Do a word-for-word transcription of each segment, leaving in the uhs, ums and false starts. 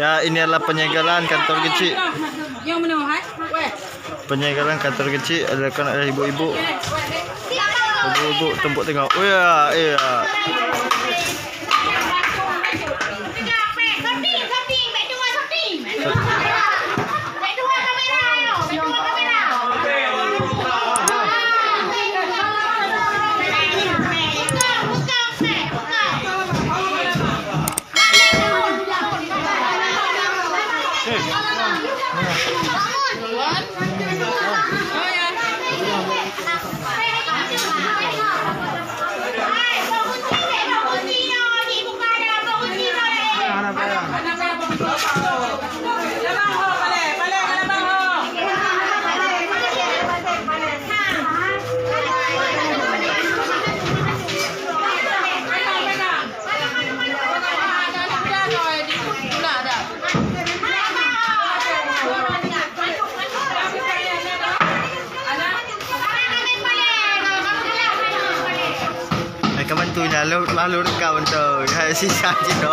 Ya, ini adalah penyegelan kantor kecil. Penyegelan kantor kecil dilakukan oleh ibu-ibu. Ibu-ibu tempuk tengok. Oh ya, ya. Hai, ka bantu nyan, lôn, lôn ka bantu. Hai, sisa cit tu.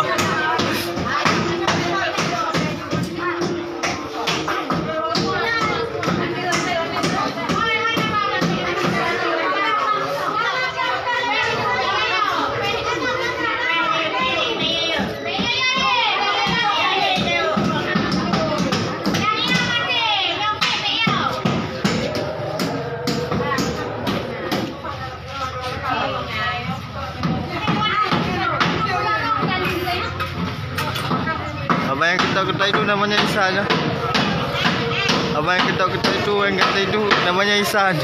Abang yang ketok-ketok itu namanya Ihsan, ya? Abang yang ketok-ketok itu, yang kata itu namanya Ihsan.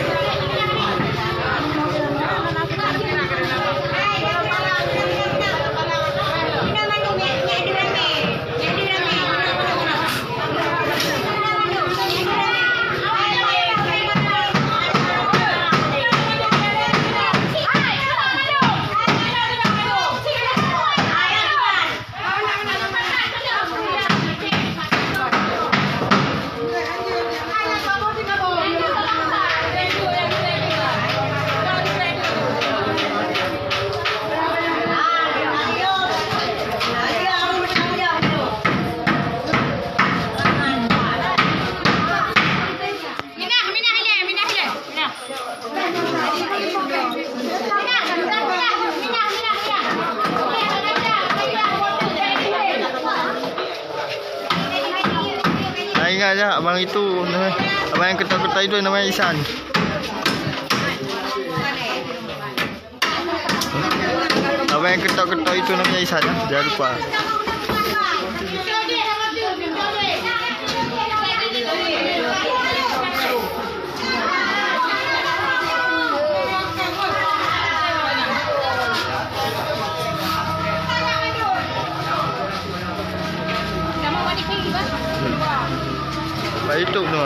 Minah, minah ilèe, minah ilèe. Minah. Minah, minah, minah, minah. Nah, ingat ya, abang itu, abang yang ketok-ketok itu namanya Ihsan. Abang yang ketok-ketok itu namanya Ihsan, ya? Jangan lupa. Pak YouTube tu.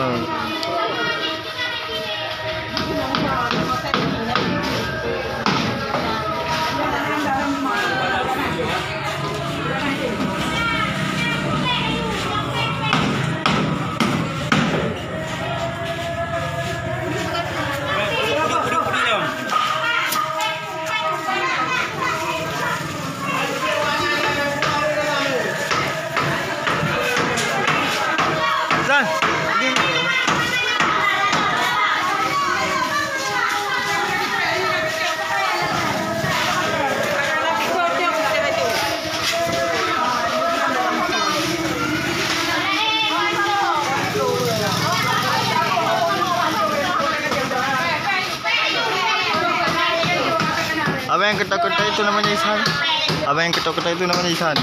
Zan. Abang yang ketok-ketok itu namanya Ihsan. Abang yang ketok-ketok itu namanya Ihsan.